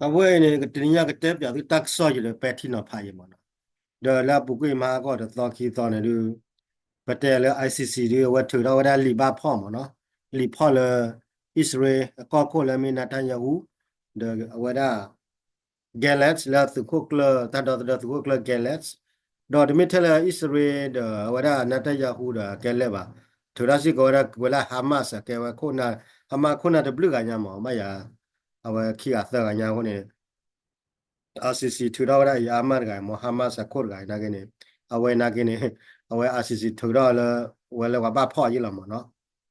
အဝဲအံၤန့ၣ် ကတနံၤညါကတဲပၠးသုတၢ်ကစီၣ်ယံၤဒီးပဲာ်ထံနီၤဖးယံၤမ့ၢ်နီၤ, ဒီးလၢအပူၤကွံာ်မဟါကီၢ်တသီခံသီန့ၣ်ဒုး ပတဲလၢ I C C ဒုးအဝဲထုးထီၣ်ဝဲဒၣ်လံာ်ဘၣ်ဖီၣ်မ့ၢ်နီၤ, လံာ်ဖီၣ်လၢ အံၣ်စရ့လးအကီၢ်ခိၣ်လၢအမ့ၢ် Netanyahu ဒီးအဝဲဒၣ် Gantz လၢသုးခိၣ်ကျၢၢ် တၢ်ဒီသဒၢသုးခိၣ်ကျၢၢ် Gantz ဒီးတမ့ၢ်ထဲလၢအံၣ်စရ့လးဒီးအဝဲဒၣ် Netanyahu ဒီး Gantz ဘၣ်, ထုးထီၣ်စ့ၢ်ကီးဝဲဒၣ်ဝဲလၢ Hamas အကဲဝဲခိၣ်နၢ်, Hamas ခိၣ်နၢ်တဘျုးဂၤညါမ့ၢ် ဘၣ်ယၤ, အဝဲခံဂၤသၢဂၤညါအဃိန့ၣ် I C C ထုးထီၣ်ဝဲဒၣ်အံၤ Hamas တဂၤမ့ၢ် Hamas အခိၣ်တဂၤနာ်က့န့ၣ်, အဝဲနာ်က့န့ၣ်, အဝဲ I C C ထုးထီၣ်လၢ ဝဲလၢပှၤဘၣ်ဖီၣ်ယံၤလီၤမ့ၢ်နီၤ,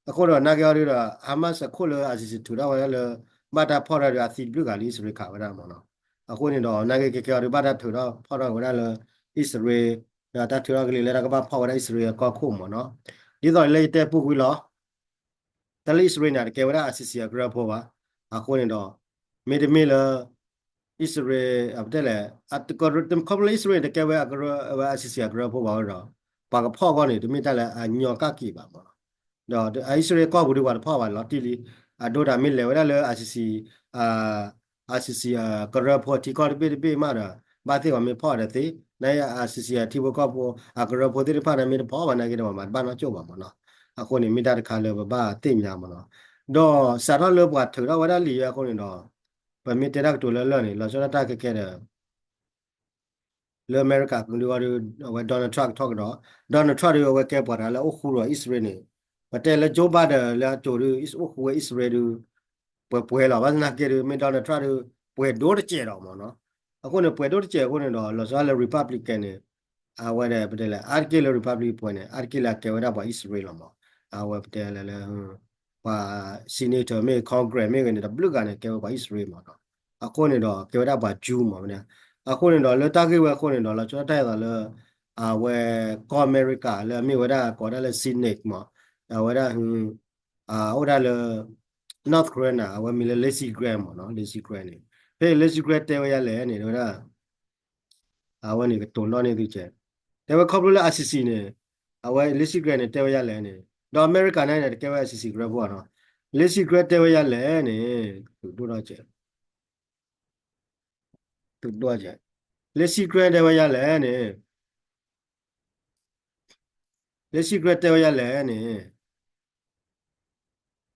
အဃိဒီးနာ်က့အီၤဒုးဒီး Hamas အခိၣ်လၢ I C C ထုးထီၣ်ဝဲဒၣ်လၢ ဘၣ်တၢ်ဖီၣ်ထီၣ်ဒီးအသံတဘျုးဂၤလၢအံၣ်စရ့လးခးဝဲဒၣ်မ့ၢ်နီၤ, အဃိန့ၣ်ဒီး နာ်က့ခဲခဲအီၤဒုး ဘၣ်တၢ်ထုးထီၣ်ဖီၣ်ထီၣ်ဝဲဒၣ်လၢ အံၣ်စရ့လး, ဒီးတၢ်ထုးထီၣ်ကလံၤလၢတၢ်ကဘၣ်ဖီၣ်ဝဲဒၣ်အံၣ်စရ့လးအကီၢ်ခိၣ်မ့ၢ်နီၤ, ဒ်သိးလၢယတဲပူၤကွံာ�လီၤ တၢ်လၢအံၣ်စရ့လးန့ၣ် တကဲဝဲဒၣ် I C C အကရၢဖိဘၣ်, အဃိန့ၣ်ဒီး မ့တမ့ၢ်လၢ အံၣ်စရ့လး ပတဲလဲၣ်, ခီဖျိလၢအံၣ်စရ့လးန့ၣ် တကဲဝဲ I C C အကရၢဖိဘၣ်ဒီး ပှၤကဖီၣ်အဂီၢ်န့ၣ် တမ့ၢ်တၢ်လၢအညီကၣ်က့ၤဘၣ်မ့ၢ်နီၤ, ဒီးအံၣ်စရ့လးကီၢ်ပူၤဒုးပှၤတဖီၣ်ဘၣ်လီၤတံၢ်လံ, အဒိဒၣ်မ့ၢ်လဲၤဝဲဒၣ်လၢ I C C, I C C အကရၢဖိထံကီၢ်တဘ့ၣ်တဘ့ၣ်မးဒီး ဘၣ်သ့ၣ်ပှၤမ့ၢ်ဖီၣ်ဒီးသ့, နာ်က့ I C C အထံဖိကီၢ်ဖိ အကရၢဖိသ့ၣ်တဖၣ်န့ၣ် မ့ၢ်တဖီၣ်ဘၣ်နာ်က့ဒီး ပှၤမၤတဘၣ်နီတကၠိၣ်ဘၣ်မ့ၢ်နီၤ, အဃိန့ၣ် မ့ၢ်တၢ်တခါလၢပဘၣ်သ့ၣ်ညါမ့ၢ်နီၤ, ဒီးစးထီၣ်လၢပှၤထုးထီၣ်ဝဲဒၣ်လံာ်အံၤအဃိန့ၣ်ဒီး ပမ့ၢ်တဲတၢ်ကတိၤလၢလၢၢ်န့ၣ် လီၤဆီဒၣ်တၢ်ခဲခဲဒီး လၢအမဲရကၤကဒုအီၤဒီး အဝဲ Donald Trump ကထီၣ်ကဒီး, Donald Trump ဒီးအဝဲကဲပှၤတဂၤလၢအိၣ်ဃူဒီးအံၣ်စရ့လးန့ၣ်, ပတဲလၢ Joe Biden လၢအစိၤဒုး အိၣ်ဃူဝဲအံၣ်စရ့လးဒုး ပှဲၤပှဲၤလီၤ, ဘၣ်ဆၣ်သနာ်က့ဒုး မ့ၢ် Donald Trump ဒုး ပှဲၤဒိၣ်တစဲးဒီးမ့ၢ်နီၤ, အဃိန့ၣ် ပှဲၤဒိၣ်တစဲးအဃိန့ၣ်ဒီး လီၤဆီဒၣ်လၢ Republican န့ၣ် အဝဲဒၣ်ပတဲလၢ အါတက့ၢ်လၢ Republican ပှဲၤန့ၣ် အါတက့ၢ်လၢအကဲဝဲဒၣ်ပှၤအံၣ်စရ့လးလီၤမ့ၢ်, အဝဲပတဲလၢလၢ ပှၤ senator မ့ၢ် Congress မ့ၢ်ဂ့ၤန့ၣ် တဘျုးဂၤန့ၣ် ကဲဝဲပှၤအံၣ်စရ့လးမ့ၢ်နီၤ, အဃိန့ၣ်ဒီး ကဲဝဲဒၣ်ပှၤ Jew မ့ၢ်ဝဲန့ၣ်, အဃိန့ၣ်ဒီး လၢတၢ်ဂ့ၢ်ဝဲအဃိန့ၣ်ဒီး လီၤဆီဒၣ်တၢ်အသိးလၢ အဝဲကီၢ်အမဲရကၤလၢအမ့ၢ်ဝဲဒၣ်ကိးဒၣ်လၢ Senate မ့ၢ်, အဝဲဒၣ် အိၣ်ဒၣ်လၢ North Carolina အဝဲမံၤလၢ Lindsey Graham မ့ၢ်နီၤ, Lindsey Graham န့ၣ်, ဖဲ Lindsey Graham တဲဝဲဒ်လဲၣ်န့ၣ် တဲဝဲဒၣ်, အဝဲန့ၣ်ကတိၤနီၣ်န့ၢ်သုကဲ, တဲဝဲခီဖျိလၢ I C C န့ၣ်, အဝဲ Lindsey Graham န့ၣ် တဲဝဲဒ်လဲၣ်န့ၣ်, ဒီးအမဲရကၤန့ၣ် တကဲဝဲ I C C ကရၢဖိနီၤ, Lindsey Graham တဲဝဲဒ်လဲၣ်န့ၣ်, သုးဒိၣ်ထီၣ်ကဲ သုးဒိၣ်ကဲ, Lindsey Graham တဲဝဲဒ်လဲၣ်န့ၣ်, Lindsey Graham တဲဝဲဒ်လဲၣ်န့ၣ်,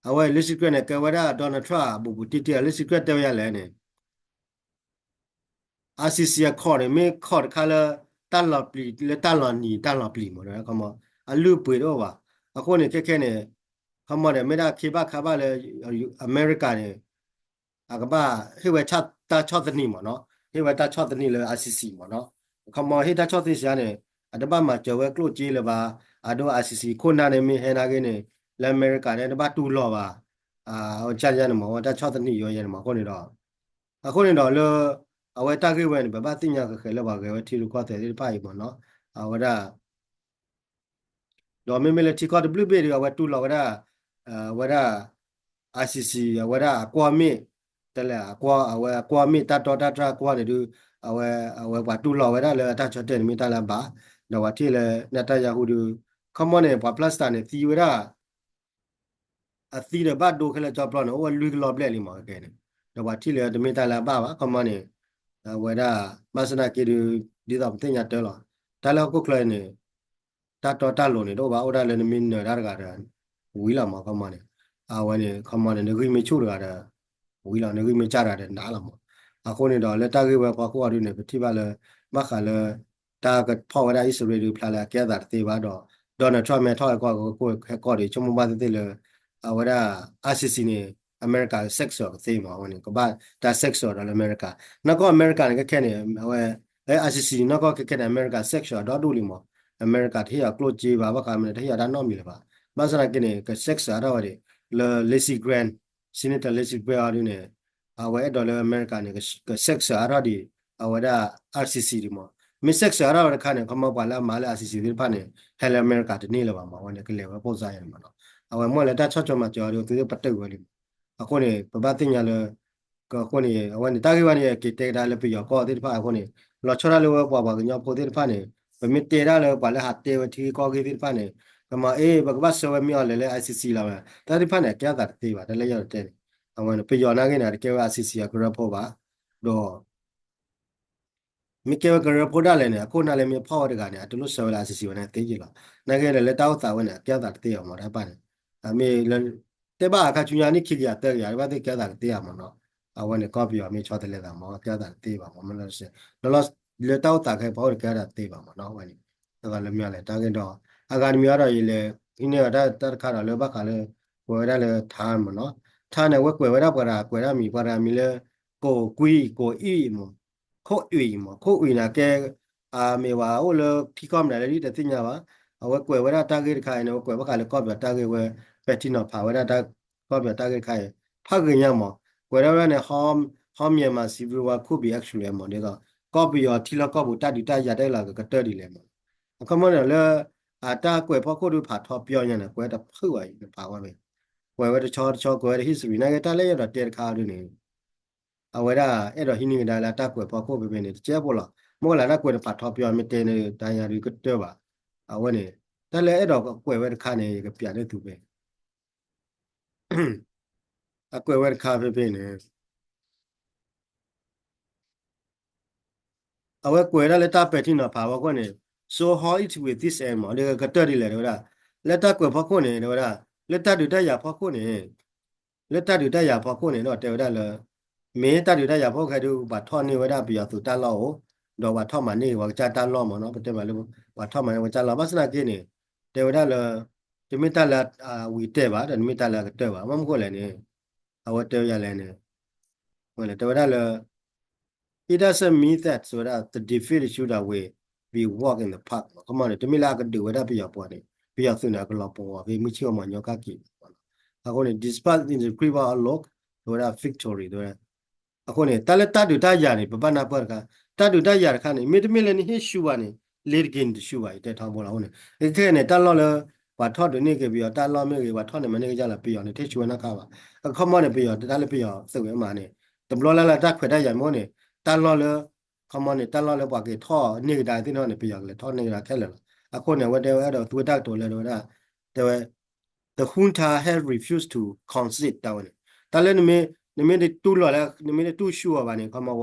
အဝဲ Lindsey Graham န့ၣ် ကဲဝဲဒၣ် Donald Trump အဘူးဘူးတံၢ်တံၢ်, Lindsey Graham တဲဝဲဒ်လဲၣ်န့ၣ်, I C C အ court န့ၣ် မ့ၢ် court တခါလၢ တၢ်လီၤပျံၤ လၢတၢ်လီၤနံၤ တၢ်လီၤပျံၤမ့ၢ်, ခီမီ အလုၢ်အပှ့ၤတအိၣ်ဘၣ်, အဃိန့ၣ် ခဲခဲန့ၣ်, ခီမီန့ၣ် မ့ၢ်ဒၣ်ခ့ဘၣ်ခါဘၣ်လၢ အမဲရကၤန့ၣ် အကဘၣ်ဟ့ၣ်ဝဲတၢ်ဆီၣ်သနံးမ့ၢ်နီၤ, ဟ့ၣ်ဝဲတၢ်ဆီၣ်သနံးလၢ I C C မ့ၢ်နီၤ, ခီမီဟ့ၣ်တၢ်ဆီၣ်သနံးစှၤန့ၣ်, အတဘၣ်မၤစၢၤဝဲကျိၣ်စ့လၢၤဘၣ်, အဒိ I C C ခိၣ်နၢ်န့ၣ်မ့ၢ်ဟဲနာ်က့န့ၣ်, လၢအမဲရကၤန့ၣ် တဘၣ်တူၢ်လိာ်ဘၣ်, အဝဲန့ၣ်မ့ၢ် အဝဲတၢ်ဆီၣ်သနံးယိယဲန့ၣ်မ့ၢ်အဃိန့ၣ်ဒီး, အဃိန့ၣ်ဒီးလၢ အဝဲတၢ်ဂ့ၢ်ဝဲန့ၣ် ပဘၣ်သ့ၣ်ညါဃဲၤဃဲၤလၢပှၤဂဲၤဝဲထံရူၢ်ကီၢ်သဲးသ့ၣ်တဖၣ်အံၤမ့ၢ်နီၤ, အဝဲဒၣ် ဒီးမ့မ့ၢ်လၢထံကီၢ်တဘျုးဘ့ၣ်ဒီး အဝဲတူၢ်လိာ်ဝဲဒၣ်, အဝဲဒၣ် I C C အဝဲဒၣ်အကွီၢ်မ့ၣ်, တလဲၣ် အဝဲအကွီၢ်မ့ၣ်တၢ်တီတၢ်တြၢ်အကွီၢ်န့ၣ်ဒုး, အဝဲ အဝဲပှၤတူၢ်လိာ်ဝဲဒၣ်လၢအတၢ်ဆၢတဲာ်န့ၣ်မ့ၢ်တၢ်လၢအဘၣ်, ဒီးပှၤထံၣ်လၢ Netanyahu ဒုး, ခီမီန့ၣ် ပှၤ Palestine န့ၣ် သံဝဲဒၣ် အသံဒီးဘၣ်ဒိခဲလၢာ်ကၠီပျီန့ၣ် အိၣ်ဝဲလွံၢ်ကလီၢ်ဘျဲၣ်လံမ့ၢ်ခဲန့ၣ်, ဒီးပှၤထံၣ်လၢတမ့ၢ်တၢ်လၢအဘၣ်ဘၣ် ခီမီန့ၣ်, အဝဲဒၣ် ဘၣ်ဆၣ်သနာ်က့ဒုး, ဒ်သိးပသ့ၣ်ညါတၢ်လီၤ, တၢ်လၢဟီၣ်ခိၣ်ချၢအံၤန့ၣ်, တၢ်တီတၢ်လိၤန့ၣ် တအိၣ်ဘၣ်အိၣ်ဒၣ်လၢနမ့ၢ်နၢၤတၢ်တဂၤဒီး, ဝံၤလီၤမ့ၢ်ခီမီန့ၣ်, အဝဲန့ၣ် ခီမီန့ၣ် နဂံၢ်မ့ၢ်ဆူၣ်တဂၤဒီး, ဝံၤလီၤ နဂံၢ်မ့ၢ်စၢ်တဂၤဒီးနးလီၤမ့ၢ်, အဃိန့ၣ်ဒီးလၢတၢ်ဂ့ၢ်ဝဲအဖီခိၣ်အီၤဒုးန့ၣ် ပထံၣ်ဘၣ်လၢ, ဘၣ်ဃးလၢ တၢ်ကဖီၣ်ဝဲဒၣ်အံၣ်စရ့လးဒုးဖျါလၢအကဲအသးတသ့ဘၣ်ဒီး, Donald Trump မ့ၢ်ထီၣ်ဟဲကီၢ်ဟဲကီၢ်ဒီး ဆိကမိၣ်ဘၣ်သ့ၣ်သ့ၣ်လၢ, အဝဲဒၣ် I C C န့ၣ် အမဲရကၤ sanction ကသ့မ့ၢ် အဝဲန့ၣ် ကဘၣ်တၢ် sanction ဒီးလၢအမဲရကၤ, နီၢ်ကီၢ်အမဲရကၤန့ၣ် ခဲခဲန့ၣ် အဝဲ, I C C န့ၣ် နီၢ်ကီၢ်ခဲခဲန့ၣ် အမဲရကၤ sanction ဒီဒူၣ်လံမ့ၢ်, အမဲရကၤတဟ့ၣ်အီၤကျိၣ်စ့ဘၣ် ဘၣ်ဃးမ့ၢ်န့ၣ် တဟ့ၣ်အီၤတၢ်နီတမံၤလၢၤဘၣ်, ဘၣ်ဆၣ်သနာ်က့န့ၣ် က sanction အါထီၣ်ဝဲဒၣ်, လၢ Lindsey Graham, Senator Lindsey Graham အီၤဒုးန့ၣ်, အဝဲအဲၣ်ဒိးလၢအမဲရကၤန့ၣ် က sanction အါထီၣ်ဒံး, အဝဲဒၣ် I C C ဒံးမ့ၢ်, မ့ၢ် sanction အါထီၣ်ဝဲတခါန့ၣ် ခီမီပှၤလၢအမၤလၢ I C C သ့ၣ်တဖၣ်န့ၣ် ဟဲလၢအမဲရကၤတန့ၢ်လၢၤဘၣ်မ့ၢ် အဝဲန့ၣ် ကလဲၤဝဲပိၢ်စါယဲန့ၣ်မ့ၢ်နီၤ, အဝဲမ့ၢ်လၢတၢ်ဆီၣ်ထွဲမၤစၢၤအီၤဒုး သုသ့ၣ်ပတုာ်ဝဲလံမ့ၢ်, အဃိန့ၣ် ပဘၣ်သ့ၣ်ညါလၢ အဃိန့ၣ် အဝဲန့ၣ် တၢ်ဂ့ၢ်ဝဲန့ၣ် က့ၤတဲကဒါလၢပယီၤကီၢ်သ့ၣ်တဖၣ်အဃိန့ၣ်, လီၤဆီဒၣ်လၢဝဲပှၤပှၤကညီဖိသ့ၣ်တဖၣ်န့ၣ်, ပမ့ၢ်တဲဒၣ်လၢပှၤလၢဟးတဲဝဲထံဂ့ၢ်ကီၢ်ဂ့ၢ်သ့ၣ်တဖၣ်န့ၣ်, ကမၤအ့ၣ် ပကဘၣ်ဆှၢဝဲမ့ၢ်အီၤလဲၤလၢ I C C လီၤဝဲ, တၢ်သ့ၣ်တဖၣ်န့ၣ် အကဲအသးတသ့ဘၣ် တၢ်လၢယတဲန့ၣ်, အဝဲန့ၣ် ပယီၤနာ်က့န့ၣ် တကဲဝဲ I C C အကရၢဖိဘၣ်, ဒီး မ့ၢ်ကဲဝဲကရၢဖိဒၣ်လဲာ်န့ၣ် အခိၣ်နၢ်လၢမ့ၢ်ဖီၣ်ဝဲတဂၤန့ၣ် အတလိၣ်ဆှၢဝဲလၢ ICC ဝဲန့ၣ်သ့ယံာ်လီၤ. နာ်က့ဒီးလၢတၢ်အိၣ်သးဝဲန့ၣ် အကဲထီၣ်သးတသ့ဘၣ်မး တၢ်ပာ်န့ၣ် အမ့ၢ်လၢ တဲဘၣ်အခါဆူညါနံၣ်ခံကယၤသၢကယၤ တဘၣ်သ့ၣ်ကဲထီၣ်သးတသ့ဘၣ်မးနီၤ. အဝဲန့ၣ်ကီၢ်ပယီၤမ့ၢ်ဆီတလဲသးမး ကဲထီၣ်သးတသ့ဘၣ်မး မ့ၢ်လၢ လၢတၢ်အိၣ်သးခဲအံၤဖီခိၣ်န့ၣ် ကဲထီၣ်သးတသ့ဘၣ်မးနီၤ အဝဲန့ၣ် အဂၤလၢမ့ၢ်လဲၣ် တၢ်ဂ့ၢ်ဒီး အဂၤတမံၤအံၤဒီးယလဲၤ ဟံးန့ၢ်အီၤတၢ်တခါဒီးလၢဘၣ်ဃးလၢ ကွဲးဝဲဒၣ်လၢထါမးနီၤ. ထါန့ၣ် အဝဲကွဲးဝဲဒၣ်ပှၤတဂၤ ကွဲးဒၣ်မံၤ ပှၤတဂၤမံၤလၢ ကိးကွံ ကိးအံၣ်မး ခိၣ်အံၣ်မး ခိၣ်အံၣ်န့ၣ်ကဲ အမ့ၢ်ဝဲအိၣ်လၢထံကီၢ်မနုၤလဲၣ်ဒ်တသ့ၣ်ညါဘၣ်. အဝဲကွဲးဝဲဒၣ်တၢ်ဂ့ၢ်တခါအံၤန့ၣ် အဝဲကွဲးဘၣ်ဃးလၢကီၢ်ပယီၤတၢ်ဂ့ၢ်ဝဲ ပဲာ်ထံနီၤဖးဝဲဒၣ်တၢ် ကီၢ်ပယီၤတၢ်ဂ့ၢ်တခါအံၤ ဖးဂ့ၤညါမး ကွဲးဒၣ်ဝဲဒၣ်န့ၣ် how Myanmar civil war could be actually မး ဒ်သိး ကီၢ်ပယီၤထံလီၢ်ကီၢ်ပူၤတၢ်ဒုးတၢ်ယၤတၢ်အလီၢ်ကကတၢၢ်ဒ်လဲၣ်မး. အခီပညီန့ၣ်လၢ အတၢ်ကွဲးဖီခိၣ်ဒုးဖးထီပယီၤညါန့ၣ် ကွဲးတဖုၣ်ဘၣ်အံၤ နဖးဝဲမ့ၢ် ကွဲးဝဲတဆီတဆီ ကွဲးဝဲဒၣ် history နာ်က့တၢ်လၢယအဲၣ်ဒိးတဲတခါဒ်န့ၣ် အဝဲဒၣ်အဲၣ်ဒိးဟံးန့ၢ်ကဒါလၢအတၢ်ကွဲးဖီခိၣ်ဖဲဖဲန့ၣ် တကဲဖိလီၤ. မ့ၢ်လၢတၢ်ကွဲးန့ၣ်ဖးထီပယီၤ မ့ၢ်တဲန့ၣ် တၢ်ညါဒုးကတၢၢ်ဘၣ်. အဝဲန့ၣ် တၢ်လၢအဲၣ်ဒိးကွဲးဝဲတခါန့ၣ် ယကပျးန့ၢ်သုဖဲ အကွဲးဝဲတခါဖဲဖဲန့ၣ် အဝဲကွဲးဒၣ်လၢတၢ်ပဲာ်ထံနီၤဖးဖီခိၣ်န့ၣ် so how it will this end မး ဒီးကတၢၢ်ဒ်လဲၣ် တဲဝဲဒၣ် လၢတၢ်ကွဲးဖီခိၣ်န့ၣ် တဲဝဲဒၣ် လၢတၢ်ဒုးတၢ်ယၤဖီခိၣ်န့ၣ် လၢတၢ်ဒုးတၢ်ယၤဖီခိၣ်န့ၣ်ဒီးတဲဝဲဒၣ်လၢ မ့ၢ်တၢ်ဒုးတၢ်ယၤဖီခိၣ်ခဲဒုး ပှၤထီၣ်န့ၢ်ဝဲဒၣ်ပယီၤသုးတၢ်လီၢ်အိၣ် ဒီးပှၤထီၣ်မၤန့ၢ်ဂ့ၤပှၤကစၢ်တၢ်လီၢ်မးနီၤ ပတဲမးလၢ ပှၤထီၣ်မၤန့ၢ်ပှၤကစၢ်လီၢ် ဘၣ်ဆၣ်သနာ်က့န့ၣ် တဲဝဲဒၣ်လၢ တမ့ၢ်တၢ်လၢအဝံၤတဲဘၣ် ဒီးတမ့ၢ်တၢ်လၢအကတၢၢ်ဘၣ် ဘၣ်မနုၤဃိလဲၣ်န့ၣ် အဝဲတဲဝဲဒ်လဲၣ်န့ၣ် ဝဲလဲၣ် တဲဝဲဒၣ်လၢ it doesn't mean that ဝဲဒၣ် the defeat issue that will be walk in the park မး ခီမီန့ၣ် တမ့ၢ်လၢအကဒုးဝဲဒၣ်ပယီၤပှၤန့ၣ် ပယီၤသုးန့ၣ် အကလီၤပှီၤဂ့ၤ မုၢ်ဆ့ၣ်အီၤမၤညီကၣ်က့ၤ အဃိန့ၣ် despite in the crib outlook တဲဝဲဒၣ် victory တဲဝဲဒၣ် အဃိန့ၣ် တၢ်လၢတၢ်ဒုးတၢ်ယၤန့ၣ် ပဘၣ်နၢ်ပၢၢ်တခါ တၢ်ဒုးတၢ်ယၤတခါန့ၣ် မ့တမ့ၢ်လၢနဟ့ၣ်ဆူၣ်ဘၣ်န့ၣ် လ့ၤတက့ၤနတဆူၣ်ဘၣ် ယတဲထီဘိလီၤအဃိန့ၣ် ခဲခဲန့ၣ် တၢ်လီၢ်လၢ ပှၤထီၣ်ဒုးန့ၢ်က့ၤပယီၤတၢ်လီၢ်မ့ၢ်ဂ့ၤ ပှၤထီၣ်န့ၢ်မၤန့ၢ်ကစၢ်လီၤ ပယီၤန့ၣ် တဟ့ၣ်ဆူၣ်ဝဲနီတခါဘၣ် အခီမီန့ၣ် ပယီၤတၢ်လၢပယီၤသုးဝဲမးန့ၣ် တဘျီလၢ်လၢ်တၢ်ခွဲးတၢ်ယာ်မ့ၢ်န့ၣ် တၢ်လီၢ်လၢ ခီမီန့ၣ် တၢ်လီၢ်လၢပှၤက့ၤထီၣ်န့ၢ်ကဒါသ့ၣ်တဖၣ်န့ၣ် ပယီၤကလဲၤထီၣ်န့ၢ်ကဒါခဲလၢာ်လီၤ. အဃိန့ၣ် အဝဲတဲဝဲအဲၣ်ဒိးသူဝဲတၢ်ကတိၤလၢတဲဝဲဒၣ် တဲဝဲ the junta has refused to concede တၢ်ဝဲန့ၣ် တၢ်လၢနမ့ၢ် နမ့ၢ်တတူၢ်လိာ်လၢ နမ့ၢ်တတူၢ်ဆူၣ်အီၤဘၣ်န့ၣ် ခီမီ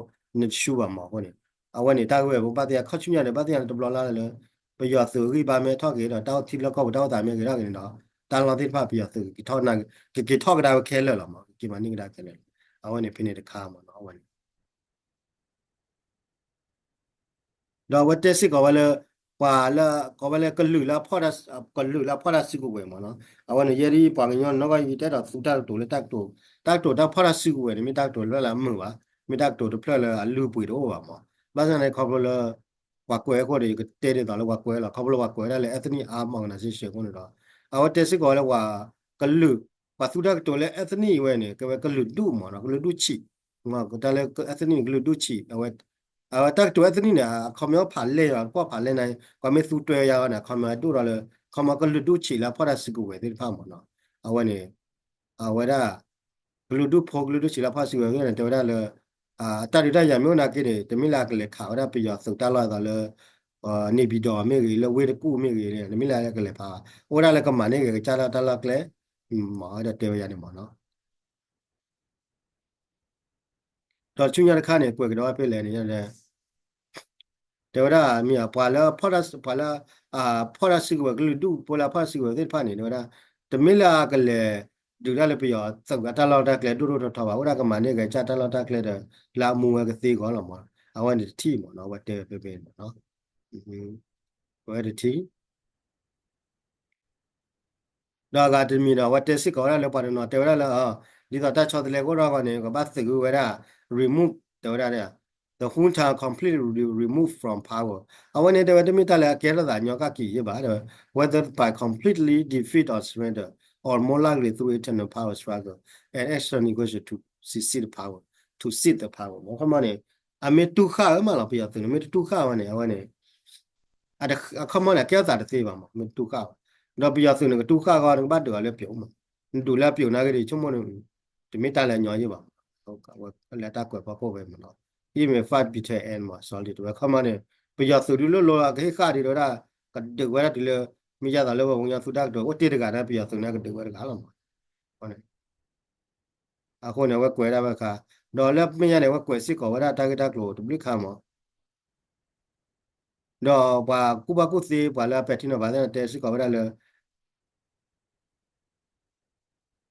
နတဆူၣ်ဘၣ်မးအဃိန့ၣ် အဝဲန့ၣ် တၢ်ဂ့ၢ်ဝဲပဘၣ်သ့ၣ်ညါခီဆူညါဒီး ဘၣ်သ့ၣ်ညါလၢတဘျီလၢ်လၢ်လၢ ပယီၤသုးဂံၢ်ဘါမ့ၢ်ထီၣ်က့ၤဒီး တၢ်အိၣ်ထံလီၢ်ကီၢ်ပူၤတၢ်အိၣ်သးမ့ၢ်ဂ့ၤထီၣ်က့ၤန့ၣ်ဒီး တၢ်လီၢ်သ့ၣ်တဖၣ်ပယီၤသုး ကက့ၤထီၣ်ကဒါဝဲခဲလၢာ်လီၤမး ကက့ၤမၤန့ၢ်ကဒါခဲလၢာ်လီၤ. အဝဲန့ၣ်ဖဲန့ၣ်တခါမးနီၤ အဝဲန့ၣ် ဒီးအဝဲတဲစ့ၢ်ကီးဝဲလၢ ပှၤလၢ ကိးဝဲလၢကလုာ်လၢ ကလုာ်လၢအဖီၣ်တၢ်စုကဝဲၤမးနီၤ အဝဲန့ၣ် ယဲဒ်ပှၤကညီနီၢ်ကီၢ်ယံၤ တအဲၣ်ဒိးသူတၢ်ကတိၤလၢတၢ်ကတိၤ တၢ်ကတိၤတၢ်ဖီၣ်တၢ်စုကဝဲၤန့ၣ် မ့ၢ်တၢ်ကတိၤတဖျၢၣ်လၢအမုာ်ဘၣ် မ့ၢ်တၢ်ကတိၤတဖျၢၣ်လၢအလုၢ်အပှ့ၤတအိၣ်ဘၣ်မး ဘၣ်ဆၣ်န့ၣ် ခီဖျိလၢ ပှၤကွဲးအဃိဒီး ယကတဲဒ်သိးလၢပှၤကွဲးလီၤ ခီဖျိလၢပှၤကွဲးဝဲဒၣ်လၢ Ethnic Armed Organization အဃိန့ၣ်ဒီး အဝဲတဲစ့ၢ်ကီးဝဲလၢပှၤကလုာ် ပှၤသူတၢ်ကတိၤလၢ ethnic ဝဲန့ၣ် ကဝဲကလုာ်ဒူၣ်မးနီၤ ကလုာ်ဒူၣ်ဆံး တၢ်လၢ ethnic န့ၣ် ကလုာ်ဒူၣ်ဆံး အဝဲ အဝဲတၢ်ကတိၤ ethnic န့ၣ် အခီပညီဖးလဲၢ်ယွၤ ကကွၢ်ဖးလဲၢ်န့ၣ် ပှၤမ့ၢ်သူတွဲယၤအီၤန့ၣ် အခီပညီဒိၣ်ထီၣ်လၢ အခီပညီကလုာ်ဒူၣ်ဆံးလၢအဖီၣ်တၢ်စုကဝဲၤသ့ၣ်တဖၣ်မးနီၤ အဝဲန့ၣ် အဝဲဒၣ် ကလုာ်ဒူၣ်ဖိ ကလုာ်ဒူၣ်ဆံးလၢအဖီၣ်စုကဝဲၤသ့ၣ်န့ၣ် တဲဝဲဒၣ်လၢ အတၢ်ဒုးတၢ်ယၤမ့ၢ်အိၣ်နာ်က့န့ၣ် တမ့ၢ်လၢအကလဲၤခးဝဲဒၣ်ပယီၤသုးတၢ်လီၢ်အသိးလၢ နေပြည်တော် မ့ၢ်ဂ့ၤ လၢဝ့ၢ်တကူၣ်မ့ၢ်ဂ့ၤန့ၣ် တမ့ၢ်လၢအကလဲၤဖးဘၣ် အိၣ်ဝဲဒၣ်လၢကမၤန့ၢ်ဂ့ၤကစၢ်လၢတၢ်လီၢ်ကျဲ မ့ၢ်ဝဲဒၣ်တဲဝဲယၤန့ၣ်မးနီၤ ဒီးဆူညါတခါန့ၣ် ကွဲးကဒီးဝဲဖဲလဲၣ်န့ၣ် တဲဝဲဒၣ်မ့ၢ် ပှၤလၢ ပှၤလၢ ဖီၣ်တၢ်စုကဝဲၤကလုာ်ဒူၣ် ဖိလၢအဖီၣ်တၢ်စုကဝဲၤသ့ၣ်တဖၣ်န့ၣ် တဲဝဲဒၣ် တမ့ၢ်လၢအကလဲၤ ဒုးတၢ်လၢပယီၤသုးအတၢ်လီၢ်တၢ်ကျဲဒိၣ်ဒိၣ်ထီထီဘၣ် အိၣ်ဒၣ်ကမၤန့ၢ်ကစၢ်တၢ်လီၢ်တၢ်ကျဲဒီး လၢအမူဝဲကသ့အဂီၢ်လီၤမး အဝဲန့ၣ်တထံၣ်မးနီၤ အဝဲတဲဝဲဖဲဖဲန့ၣ်မးနီၤ အဝဲတထံၣ် ဒီးအဂၤတမံၤဒီး အဝဲတဲစ့ၢ်ကီးဝဲဒၣ်လၢပှၤတနီၤတဲဝဲဒၣ်လၢ ဒ်သိးတၢ်ဆီတလဲကအိၣ်ထီၣ်အဂီၢ်န့ၣ် ကဘၣ်သုးဝဲဒၣ် remove တဲဝဲဒၣ် the junta completely removed from power အဝဲန့ၣ်တဲဝဲတမ့ၢ်တၢ်လၢအကဲထီၣ်သးညီကၣ်က့ၤယဲၢ်ဘၣ် whether by completely defeat or surrender or more likely through internal power struggle and extra negotiation to seize the power to seize the power မ့ၢ်ခီမီန့ၣ် အမ့ၢ်တူၢ်ဃာ်ဝဲမးလီၤ ပယီၤသုးန့ၣ် မ့ၢ်တတူၢ်ဃာ်ဝဲန့ၣ် အဝဲန့ၣ် အခီမီန့ၣ် အကဲထီၣ်သးတသ့ဘၣ်မး မ့ၢ်တတူၢ်ဃာ်ဝဲ ဒီးပယီၤသုးန့ၣ် ကတူၢ်ဃာ်အဂီၢ် နကဘၣ်ဒုးအီၤလၢပျိာ်မး နဒုးလၢအပျိာ်နာ်က့ဒီး ဆိကမိၣ်န့ၣ် တမ့ၢ်တၢ်လၢအညီယဲၢ်ဘၣ်မး လၢတၢ်ကွဲးဖီခိၣ်ဖဲမးနီၤ even fight bitter end မး solid တဝဲ ခီမီန့ၣ် ပယီၤသုးဒုးလိၣ်လိၣ် ကဟ့ၣ်ဃာ်ဒ်တဲဝဲဒၣ် ကဒုးဝဲဒၣ်တုၤလၢ မ့ၢ်ယါသးလၢပှၤကညီသူတၢ်ကတိၤ အိၣ်တ့ၢ်တဂၤန့ၣ် ပယီၤသုးန့ၣ် ကဒုးဝဲတဂၤလီၤမး န့ၣ် အဃိန့ၣ် အဝဲကွဲးဒၣ်ဝဲတခါ, ဒီးလၢမဲာ်ညါန့ၣ် အဝဲကွဲးစ့ၢ်ကီးဝဲဒၣ်တၢ်ဂ့ၢ်တၢ်ကျိၤတဘျုးခါမး ဒီးပှၤကူၣ်ဘၣ်ကူၣ်သ့ ပှၤလၢအပဲာ်ထံနီၤဖးသ့ၣ်န့ၣ် တဲစ့ၢ်ကီးဝဲဒၣ်လၢ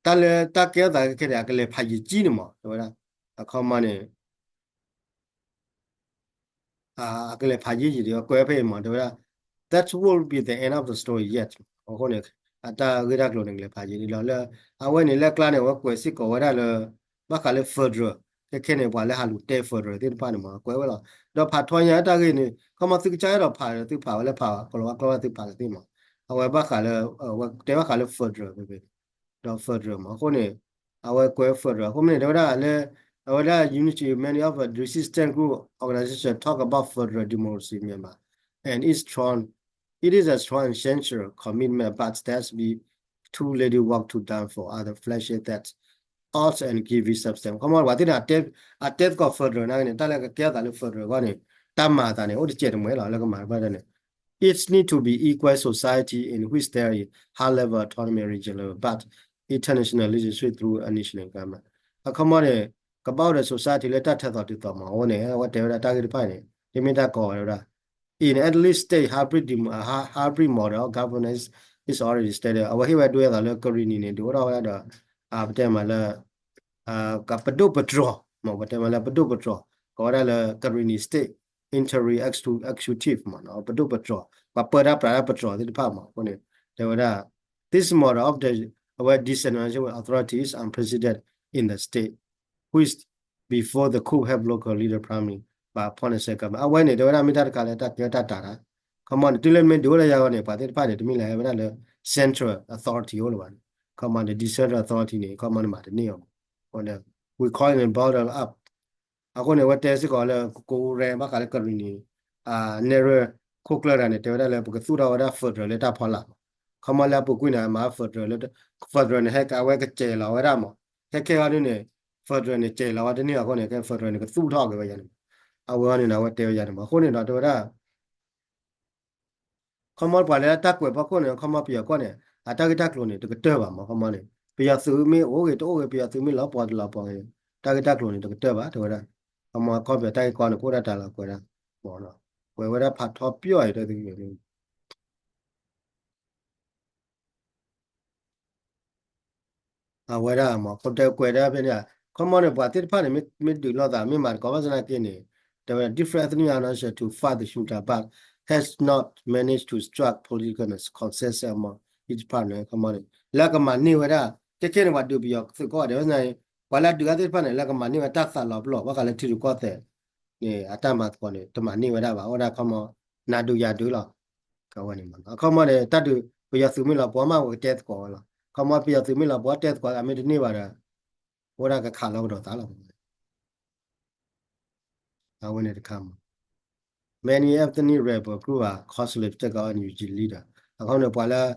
တၢ်လၢတၢ်ကဲထီၣ်သးခဲခဲန့ၣ် အကလဲၤဖးယံာ်ကံန့ၣ်မး တဲဝဲဒၣ်, အခီမးန့ၣ် အကလဲၤဖးယံာ်ယံာ်ဒီး ကွဲးဖဲအံၤမး တဲဝဲဒၣ်, that won't be the end of the story yet. အဃိန့ၣ် အတၢ်ဂ့ၢ်တၢ်ကျိၤန့ၣ် ကလဲၤဖးယံာ်ဒ်လီၤလၢ အဝဲန့ၣ်လၢကျါန့ၣ် အဝဲကွဲးစ့ၢ်ကီးဝဲဒၣ်လၢ ဘၣ်ဃးလၢ federal ခဲခဲန့ၣ် ပှၤလၢဟးလူၤတဲ federal သ့ၣ်တဖၣ်န့ၣ်မး ကွဲးဝဲလီၤ. ဒီးဖးထီညါတၢ်ဂ့ၢ်န့ၣ် ခီမးသုကစၢ်အဲၣ်ဒိးဖးဒီး သုဖးဝဲလၢဖး ကလီၤဝါကျိာ်လၢသုဖးလၢသ့ၣ်မး, အဝဲဘၣ်ဃးလၢ ဝဲတဲဘၣ်ဃးလၢ federal ဖဲဖဲ ဒီး federal မး အဃိန့ၣ် အဝဲကွဲး federal အဃိမ့ၢ်န့ၣ် တဲဝဲဒၣ်လၢ အဝဲဒၣ် unity, many of the resistance group organization talk about federal democracy Myanmar and it's strong, it is a strong essential commitment but that's be too late walk to down for other flashes that out and give it substance ခီမး ပှၤသ့ၣ်န့ၣ် အတဲသကိး federal နာ်က့န့ၣ် တၢ်လၢကကဲအသးလၢ federal အဂီၢ်န့ၣ် တၢ်မၤအသးန့ၣ် အိၣ်တစဲးတမှဲၤလီၤ လၢကမၤတဖၣ်န့ၣ် It need to be equal society in which there is high level autonomy regional but international leadership through a national government အခီမးန့ၣ် ကဘၣ်အိၣ်ဒီး society လၢတၢ်ထဲသိးတုၤသိးမး အဃိန့ၣ် အဝဲတဲဝဲဒၣ်တၢ်ဂ့ၢ်တဖၣ်န့ၣ် တမ့ၢ်တၢ်ကီဝဲဒၣ် in at least state hybrid, hybrid model of governance is already stated အဝဲဟ့ၣ်ဝဲဒွဲအသးလၢကရံၣ်နံၣ်န့ၣ် ဒုးအိၣ်ထီၣ်ဝဲဒၣ်ဒီး ပတဲမးလၢ ပဒိၣ်ပတြီၤမး ပတဲမးလၢပဒိၣ်ပတြီၤ ကိးဝဲဒၣ်လၢ Karenni State Interim Executive မး ပဒိၣ်ပတြီၤ ပှၤပၢတၢ်ပြးတၢ်ပတြီၤသ့ၣ်တဖၣ်မး အဃိန့ၣ် တဲဝဲဒၣ် this model of the အဝဲ decentralization authority is unprecedented in the state which before the coup have local leader primary by appointed second အဝဲန့ၣ် တဲဝဲဒၣ်မ့ၢ်တၢ်တခါလၢတၢ်ကဲတၢ်တၤတၢ် ခီမးန့ၣ် တုၤလၢမ့ၢ်ဒုးအိၣ်လၢယၤဂီၢ်န့ၣ် ပှၤသ့ၣ်တဖၣ်န့ၣ် တမ့ၢ်လၢဟဲဝဲဒၣ်လၢ central authority အိၣ်လၢၤဘၣ်န့ၣ် ခီမးန့ၣ် decentralized authority န့ၣ် ခီမးန့ၣ်မၤတန့ၢ်အီၤမး အဃိန့ၣ် we call it bottom up အဃိန့ၣ် အဝဲတဲစ့ၢ်ကီးလၢ ကကိးရဲဘၣ်ဃးလၢကရံၣ်နံၣ် နဲၣ်ရွဲၣ်ခိၣ်ကျၢၢ်တဂၤန့ၣ် တဲဝဲဒၣ်လၢ ပကသူၣ်ထီၣ်ဝဲဒၣ် federal လၢတၢ်ဖီလာ်မး ခီမးလၢအပူၤကွံာ်န့ၣ် အမၤ federal လၢ federal န့ၣ် ဟဲက့ၤအဝဲကစဲးလီၤဝဲဒၣ်မး ခဲခဲအံၤဒ်န့ၣ် federal န့ၣ် စဲးလီၤဝဲတန့ၢ်အဃိန့ၣ် ခဲ federal န့ၣ် ကသူၣ်ထီၣ်က့ၤဝဲယၤန့ၣ်မး အဝဲအံၤန့ၣ် အဝဲတဲဝဲယၤန့ၣ်မး အဃိန့ၣ်ဒီးတဲဝဲဒၣ် ခီမီပှၤလၢတၢ်ကွဲးဖီခိၣ်န့ၣ် ခီမီပယီၤကီၢ်န့ၣ် အတၢ်ဂ့ၢ်တၢ်ကျိၤန့ၣ် တကတၢၢ်ဘၣ်မး ခီမီန့ၣ် ပယီၤသုးမ့ၢ်အိၣ်ဂ့ၤတအိၣ်ဂ့ၤ ပယီၤသုးမ့ၢ်လီၤပှီၤတလီၤပှီၤဂ့ၤ တၢ်ဂ့ၢ်တၢ်ကျိၤန့ၣ် တကတၢၢ်ဘၣ် တဲဝဲဒၣ် ခီမီကီၢ်ပယီၤတၢ်ဂ့ၢ်ကီန့ၣ် ကအိၣ်ဒၣ်တၢ်လီၤကွဲးဒၣ် မး ကွဲးဝဲဒၣ်ဖးထီပယီၤအံၤတၢ်သ့ၣ် အဝဲဒၣ်မး ကတဲကွဲးဒၣ်ဖဲန့ၣ် ခီမီန့ၣ် ပှၤသ့ၣ်တဖၣ်န့ၣ် မ့ၢ်ဒုးလိာ်သး မ့ၢ်မၤသကိးဘၣ်ဆၣ်သနာ်က့န့ၣ် တဲဝဲဒၣ် different ethnic are not sure to fight the junta but has not managed to strike political consensus among each party ခီမီန့ၣ် လၢကမၤန့ၢ်ဝဲဒၣ် ခဲခဲန့ၣ် ပှၤဒုးပယီၤသုးကီၢ်ဒဲးဝဲန့ၣ် ပှၤလၢအဒုးအါသ့ၣ်တဖၣ်န့ၣ် လၢကမၤန့ၢ်ဝဲတၢ်သးလီၤပလီၢ် ဘၣ်ဃးလၢထံရူၢ်ကီၢ်သဲးန့ၣ် အတၢ်မၤသကိးန့ၣ် တမၤန့ၢ်ဝဲဒၣ်ဘၣ် အိၣ်ဒၣ်ခီမီ နၤဒုးယၤဒုးလီၤ အဝဲန့ၣ်မး အခီမီန့ၣ် တၢ်ဒုး ပယီၤသုးမ့ၢ်လီၤပှီၤမး ပကတဲသကိးဝဲလီၤ ခီမီပယီၤသုးမ့ၢ်လီၤပှီၤတဲသကိးအမ့ၢ်တန့ၢ်ဘၣ်ဒီး အိၣ်ဒၣ်ကခးလီၤကဒီးသးလီၤ အဝဲန့ၣ်တခါမး Many ethnic rebel group are closely connected with NUG leader အခီမီန့ၣ် ပှၤလၢ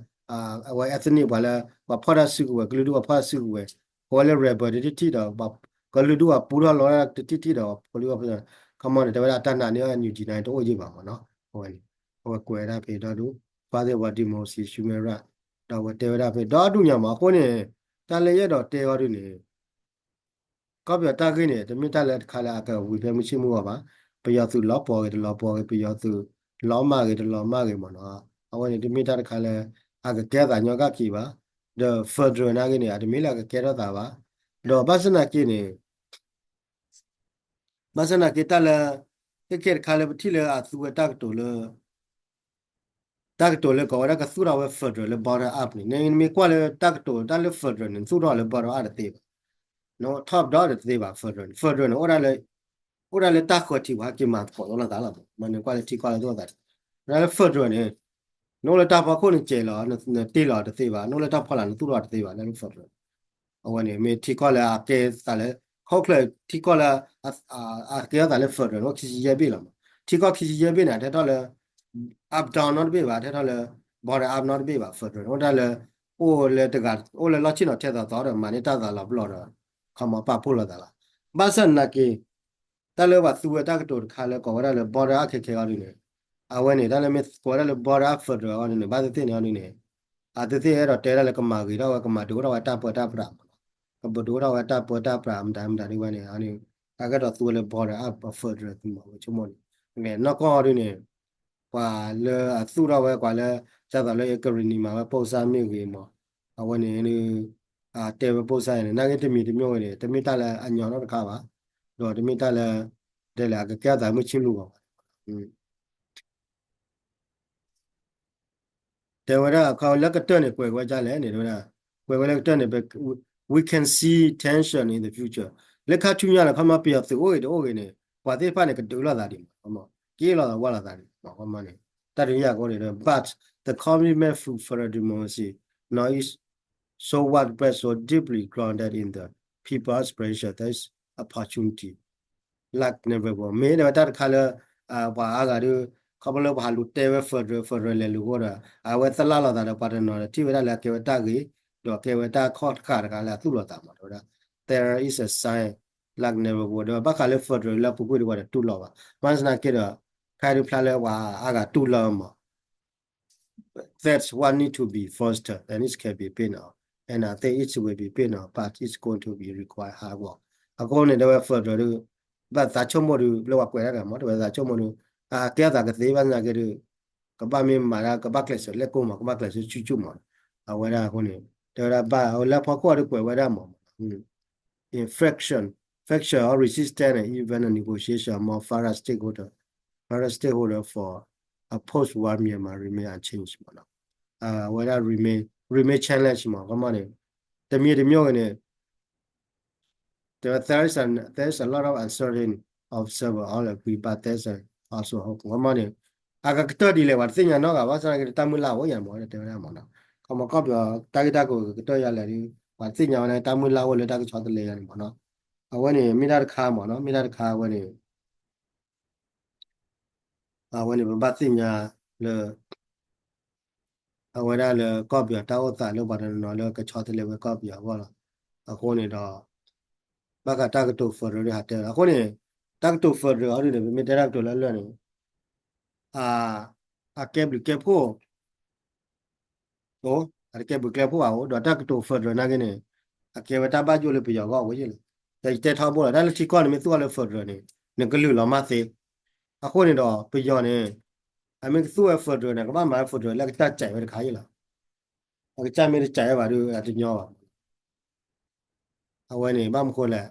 အဝဲ ethnic ပှၤလၢ ပှၤဖီၣ်တၢ်စုကဝဲၤ ကလုာ်ဒူၣ်ပှၤဖီၣ်တၢ်စုကဝဲၤ ကိးဝဲလၢ rebel တထံၣ်ထံၣ်ဒီး ကလုာ်ဒူၣ်ပှၤပူထီၣ်လီၤတထံၣ်ထံၣ်ဒီး ကလုာ်ဒူၣ်ပှၤ ခီမီန့ၣ် တဲဝဲဒၣ်တၢ်နာ်န့ၢ်အီၤ NUG န့ၣ် တအိၣ်ယံာ်ဘၣ်မးနီၤ အဝဲန့ၣ် အဝဲကွဲးဒၣ်ဖဲဒီဒူၣ် ဖီၣ်သ့ၣ်ပှၤ democracy human right ဒီးအဝဲတဲဝဲဒၣ်ဖဲဒီဒူၣ်ညါမး အဃိန့ၣ် တၢ်လၢယအဲၣ်ဒိးတဲအီၤဒ်န့ၣ် ကီၢ်ပယီၤတၢ်ဂ့ၢ်န့ၣ် တမ့ၢ်တၢ်လၢတခါလၢအကဝံၤဖဲမုၢ်ဆ့ၣ်မုၢ်ဂီၤဘၣ်. ပယီၤသုးလီၤပှီၤဂ့ၤ တလီၤပှီၤဂ့ၤ, ပယီၤသုးလီၤမၢ်ဂ့ၤ တလီၤမၢ်ဂ့ၤမ့ၢ်နီၤ, အဝဲန့ၣ်တမ့ၢ်တၢ်တခါလၢ အကကဲထီၣ်သးညီကၣ်က့ၤဘၣ်. ဒီး federal နာ်က့န့ၣ် အတမ့ၢ်လၢအကကဲထီၣ်သးဘၣ်. ဒီးဘၣ်ဆၣ်သနာ်က့န့ၣ် ဘၣ်ဆၣ်သနာ်က့တၢ်လၢ ခဲကဲတခါလၢပထံၣ်လၢအသူဝဲတၢ်ကတိၤလၢ တၢ်ကတိၤလၢကိးဝဲဒၣ်ကသူၣ်ထီၣ်ဝဲ federal လၢ bottom up န့ၣ် နမ့ၢ်ကွၢ်လၢတၢ်ကတိၤတၢ်လၢ federal န့ၣ် သူၣ်ထီၣ်လၢ bottom up တသ့ဘၣ်. top down တသ့ဘၣ် federal န့ၣ် federal န့ၣ် အိၣ်ဒၣ်လၢ အိၣ်ဒၣ်လၢတၢ်ဃၢၤထံးပှၤဟဲက့ၤမၤသကိးလိာ်သးလီၤ. မ့ၢ်နကွၢ်လၢထံကီၢ်လၢသူၣ်ထီၣ်သး တၢ်လၢ federal န့ၣ် နအိၣ်လၢတၢ်ဖီခိၣ်န့ၣ် ကဲၤလီၤ နတ့ၢ်လီၤတသ့ဘၣ် နအိၣ်လၢတၢ်ဖီလာ်န့ၣ် သူၣ်ထီၣ်တသ့ဘၣ်လၢ federal အဝဲန့ၣ် မ့ၢ်ထံကီၢ်လၢအကဲသးလၢ ခီဖျိထံကီၢ်လၢ အကဲထီၣ်သးလၢ federal န့ၣ် အိၣ်ခံဆံယဲၢ်ဘ့ၣ်လီၤမး. ထံကီၢ်ခံဆံယဲၢ်ဘ့ၣ်န့ၣ် အထဲထီၣ်လၢ up down နီတဘ့ၣ်ဘၣ် အထဲထီၣ်လၢ bottom up နီတဘ့ၣ်ဘၣ် federal န့ၣ် အိၣ်တၢ်လၢ အိၣ်လၢတဂၤ အိၣ်လၢလီၢ်ဆ့ၣ်နီၤထဲသိးသိးဒီး မၤန့ၢ်တၢ်သးလီၤပလီၢ်ဒီး ခီမီပာ်ဖှိၣ်လိာ်သးလီၤ. ဘၣ်ဆၣ်သနာ်က့ တၢ်လၢပှၤသူဝဲတၢ်ကတိၤတခါလၢကိးဝဲဒၣ်လၢ bottom up ခဲခဲအံၤဒ်န့ၣ် အဝဲန့ၣ် တၢ်လၢမ့ၢ်ကိးဝဲဒၣ်လၢ bottom up federal အံၤဒ်န့ၣ် ဘၣ်သ့ၣ်သ့ၣ်န့ၣ်အံၤဒ်န့ၣ် အသ့ၣ်သ့ၣ်အဲၣ်ဒိးတဲဒၣ်လၢကမၤဂ့ၤထီၣ်ဝဲ ကမၤဒုးအိၣ်ထီၣ်ဝဲတၢ်ပၢတၢ်ပြးမးလီၤ. ကပဒိၣ်ထီၣ်ဝဲတၢ်ပၢတၢ်ပြးမတၤမတၤဒ်ဝဲန့ၣ် အန့ၣ် အကဲထီၣ်သူဝဲလၢ border အ federal မး ဝဲဆိကမိၣ်န့ၣ် နီၢ်ကီၢ်ဒ်န့ၣ် ပှၤလၢအသူၣ်ထီၣ်ဝဲကွၢ်လၢ ဒ်သိးလၢကရံၣ်နံၣ်မၤဝဲ ပိၢ်စၢ် မ့ၢ်ဂ့ၤမး အဝဲန့ၣ် တဲဝဲ ပိၢ်စၢ် န့ၣ် နာ်က့တမံၤတမံၤဂ့ၤန့ၣ် တမ့ၢ်တၢ်လၢအညီနီတခါဘၣ်, ဒီးတမ့ၢ်တၢ်လၢ ဒ်လဲၣ် အကကဲအသးမုၢ်ဆ့ၣ်လူၤဂီၢ်ဘၣ် တဲဝဲဒၣ် ခီလၢကတၢၢ်န့ၣ် ကွဲးဝဲဒ်လဲၣ်န့ၣ် တဲဝဲဒၣ် ကွဲးဝဲလၢကတၢၢ်န့ၣ် we can see tension in the future လၢခါဆူညါန့ၣ် ခီမီပယီၤသုးအိၣ်ဂ့ၤတအိၣ်ဂ့ၤန့ၣ် ပှၤသ့ၣ်တဖၣ်န့ၣ် ကဒုးလိာ်သးဒံးမး က့လိာ်သးဝါလိာ်သးဒံးမး ခီမီန့ၣ် တၢ်တယာ်ကအိၣ်န့ၣ် but the commitment to federal democracy now is so widespread, so deeply grounded in the people aspiration, there is opportunity like never before မ့ၢ်တဲဝဲတၢ်တခါလၢ ပှၤအါဂၤဒီး ခီဖျိလၢပှၤဟးလူၤတဲဝဲ federal federal လဲၤလူၤအဃိဒီး အဝဲသလၣ်လိာ်သးဒီးပှၤတနီၤဒီး ထံၣ်ဝဲဒၣ်လၢအကဲဝဲတၢ်ဂ့ၤ ဒီးကဲဝဲတၢ်ခီၣ်တဃာ်တခါလၢအသူၣ်လီၤသးမး တဲဝဲဒၣ် there is a sign like never before ဒီးဘၣ်ဃးလၢ federal လၢအပူၤကွံာ်ဒီးပှၤတတူၢ်လိာ်ဘၣ် ဘၣ်ဆၣ်သနာ်က့ဒီး ခါဒုးဖျါလၢပှၤအါဂၤတူၢ်လိာ်မး That's what need to be fostered and it can be paid now. And I think it will be paid now, but it's going to be require hard work. အဃိန့ၣ် တဲဝဲ federal ဒီး ဘၣ်သးဆိကမိၣ်ဒီး လၢပှၤကွဲးတၢ်တဂၤမး တဲဝဲသးဆိကမိၣ်ဒီး အကဲအသးကသ့ဘၣ်သနာ်က့ဒီး ကဘၣ်မ့ၢ်မၤဒၣ် ကဘၣ်ကျဲးစၢးလဲၤကိးမး ကဘၣ်ကျဲးစၢးဆူၣ်ဆူၣ်မး အဝဲဒၣ်အဃိန့ၣ် တဲဝဲဒၣ်ဘၣ် အဝဲလၢဖီခိၣ်အဒုးကွဲးဝဲဒၣ်မး infraction, faction or resistance and even a negotiation among various stakeholder, various stakeholder for a post-war Myanmar remain unchanged မးနီၤ အဝဲဒၣ် remain, remain challenge မး ကမၣ်န့ၣ် တမံၤတမံၤဂ့ၤန့ၣ် there is a, there is a lot of uncertainty, observer all agree, but there's a also hope ကမၣ်န့ၣ် အကကတၢၢ်ဒ်လဲၣ် ပှၤတသ့ၣ်ညါနီတဂၤဘၣ် ဘၣ်ဆၣ်သနာ်က့ တၢ်မုၢ်လၢ်အိၣ်ယၤမး တဲဝဲဒၣ်မးနီၤ ခီမီကီၢ်ပယီၤ တၢ်ဂ့ၢ်တၢ်ကျိၤကကတၢၢ်ယၤလဲၣ်ဒီး ပှၤတသ့ၣ်ညါဝဲန့ၣ် တၢ်မုၢ်လၢ်အိၣ်လၢတၢ်ကဆီတလဲယၤန့ၣ်မးနီၤ အဝဲန့ၣ် မ့ၢ်တၢ်တခါမးနီၤ မ့ၢ်တၢ်တခါအဝဲန့ၣ် အဝဲန့ၣ် ပဘၣ်သ့ၣ်ညါလၢ အဝဲဒၣ်လၢကီၢ်ပယီၤတၢ်အိၣ်သးလၢပှၤတနီၤနီၤလၢကဆီတလဲဝဲကီၢ်ပယီၤအဂီၢ်လီၤ. အဃိန့ၣ်ဒီး ဘၣ်ဃးတၢ်ကတိၤ federal ဒ်ဟးတဲလီၤ. အဃိန့ၣ် တၢ်ကတိၤ federal အီၤဒ်န့ၣ် ပမ့ၢ်တဲတၢ်ကတိၤလၢအလၢာ်န့ၣ် အကဲဘျုးကဲဖှိၣ် အိၣ် အတကဲဘျုးကဲဖှိၣ်ဘၣ်အိၣ် ဒီးတၢ်ကတိၤ federal နာ်က့န့ၣ် အကဲဝဲတၢ်ဘၣ်ယိၣ်လၢပယီၤဂီၢ်ဝဲယဲၢ်လီၤ. ဒီးယတဲထီဘိလီၤ တၢ်လၢထံကီၢ်န့ၣ်မ့ၢ်သူၣ်အီၤလၢ federal န့ၣ် နကလုာ်လီၤမၢ်သ့. အဃိန့ၣ်ဒီး ပယီၤန့ၣ် အမ့ၢ်ကသူၣ်ဝဲ federal န့ၣ် ကဘၣ်မၤဝဲ federal လၢအကစၢ်စဲးဝဲတခါယဲၢ်လီၤ. အကစၢ်မ့ၢ်တစဲးဝဲဘၣ်ဒီး အတညီဘၣ် အဝဲန့ၣ် ဘၣ်မနုၤဃိလဲၣ်,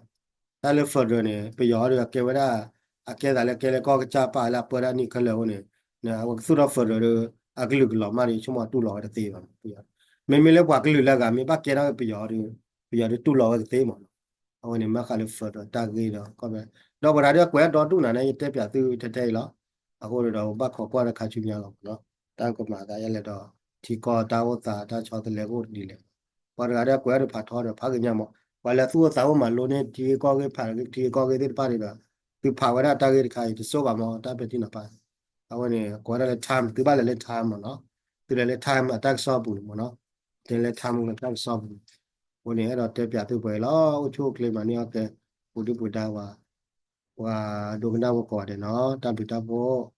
တၢ်လၢ federal န့ၣ် ပယီၤအီၤဒီးအကဲဝဲဒၣ် အကဲသးလၢကဲလၢကီၢ်ကစၢ်ပာ်လၢအပၢဒၣ်နံၣ်ခဲလၢာ်အဃိန့ၣ် အဝဲကသူၣ်ထီၣ် federal ဒီး အကလုာ်ကလီၤမၢ်ဒီး ဆိကမိၣ်တူၢ်လိာ်ဝဲတသ့ဘၣ်. မ့မ့ၢ်လၢပှၤကလုာ်လၢအဂၤမ့ၢ်ဘၣ်ကဲထီၣ်ပယီၤဒီး ပယီၤဒီးတူၢ်လိာ်ဝဲကသ့မးနီၤ. အဝဲန့ၣ်မ့ၢ်ဃးလၢ federal တၢ်ဂ့ၢ်ဒီး ကီၢ်ပယီၤ ဒီးပဝဲဒၣ်ဒီးကွဲးအဒီဒူၣ်နၤန့ၣ် ယတဲပၠးသုထဲထဲအံၤလီၤ. အဃိန့ၣ်ဒီး ဘၣ်ခိးကွၢ်ဒီးခါဆူညါလီၤမးနီၤ. တၢ်ကမၤသးယဲလဲၣ်ဒီး ထံကီၢ်တၢ်အိၣ်သးတၢ်ဆီတလဲကအိၣ်ဒ်လဲၣ်. ပှၤတဂၤဒီးကွဲးအီၤဒီးဖးထီဒီးဖးကညါမး, ပှၤလၢသူၣ်အိၣ်သးအိၣ်မၤလိန့ၢ်ထံဂ့ၢ်ကီၢ်ဂ့ၢ်ဖးဂ့ၢ်ထံဂ့ၢ်ကီၢ်ဂ့ၢ်သ့ၣ်တဖၣ်န့ၣ်ဒီး သုဖးဝဲဒၣ်တၢ်ဂ့ၢ်တခါအံၤ တစိၢ်ဘၣ်မး တၢ်ပဲာ်ထံနီၤဖး. အဝဲန့ၣ် ကွဲးဒၣ်လၢ time သုဘၣ်လဲၤလၢ time မးနီၤ, သုလဲၤလၢ time အတၢ်ကစီၣ်ပူၤန့ၣ်မးနီၤ, တဲလၢ time လၢတၢ်ကစီၣ်ပူၤန့ၣ်, အဃိန့ၣ် အဲၣ်ဒိးတဲပၠးသုပှဲၤလီၤ. အိၣ်ဆူၣ်အိၣ်ချ့မၤန့ၢ်အီၣ်ကဲ ပူၤဒုၣ်ပူၤဒါဝဲ ပှၤဒိကနၣ်ဖိကိးဂၤဒဲးနီၤ, တၢ်ဘျုးတၢ်ဖှိၣ်.